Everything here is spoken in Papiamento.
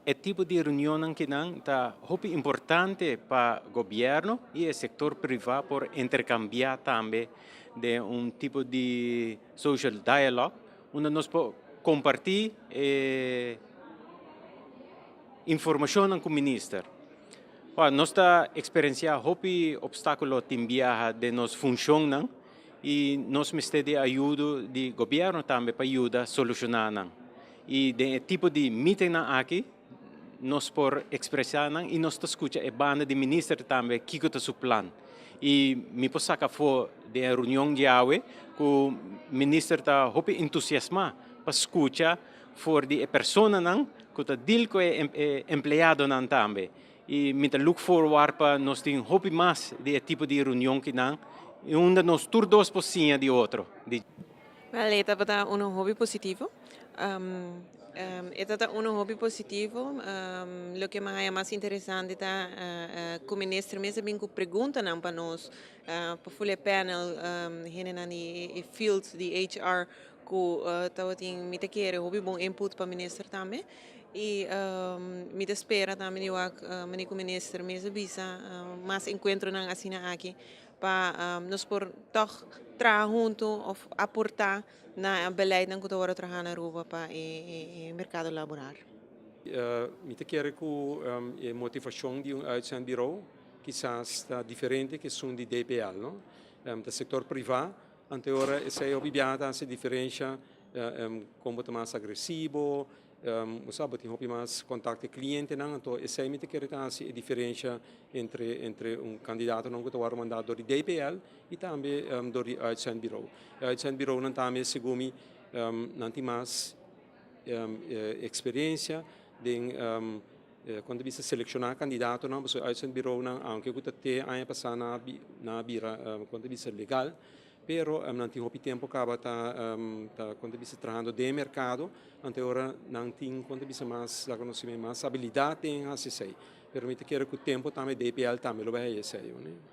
E tipo di reunion akinan ta hopi importante pa gobierno y e sector priva por intercambia tambe di un tipo di social dialogue, unda nos por comparti informacion cu minister. Nos ta experiencia hopi obstaculo tin biaha den nos funcion y nos mester di ayudo di gobierno tambe pa yuda soluciona nan. Y den tipo di meeting aki, nos por expresa y nos ta scucha e banda di minister tambe kico ta su plan. Y mi por saca for di e reunion di awe cu minister ta hopi entusiasma pa scucha for di e personanan cu ta deal cu e empleadonan tambe. Y mi ta look forward pa nos tin hopi mas di e tipo di reunion akinan, unda nos tur dos por siña di otro. Di Wel, e tabata un hopi positivo. E tabata un hopi positivo. Loke mas interesante ta cu minister mes a bin cu preguntanan pa nos, pa full panel, hendenan den field di HR cu tabatin, mi ta kere, hopi bon input pa minister tambe. Y mi ta spera tambe di wak cu minister mes a bisa mas encuentronan asina aki pa nos por toch traha hunto of aporta na beleid nan cu ta wordo traha na Aruba pa e mercado laboral. Mi ta kere cu e motivacion di un uitzendbureau kisas ta diferente cu esun di DPL, no? Di sector priva, anto ora esey obviamente e diferencia, con ta mas agresivo, sabe, tin hopi mas contacto cu clientenan, anto esey mi ta kere ta e diferencia entre un candidatonan cu ta manda door di DPL y tambe door di uitzendbureau. Uitzendbureau nan tambe, segun mi, nan tin mas experiencia den con ta selecciona candidatonan, pasobra uitzendbureau nan, aunke cu te aña pasa nan a bira con ta legal, pero nan tin hopi tempo caba ta con ta trahando den mercado, anto ora nan tin con ta mas la conocimento, mas habilidad den haci esey. Pero mi ta kere cu tempo tambe DPL tambe lo bay esey, no?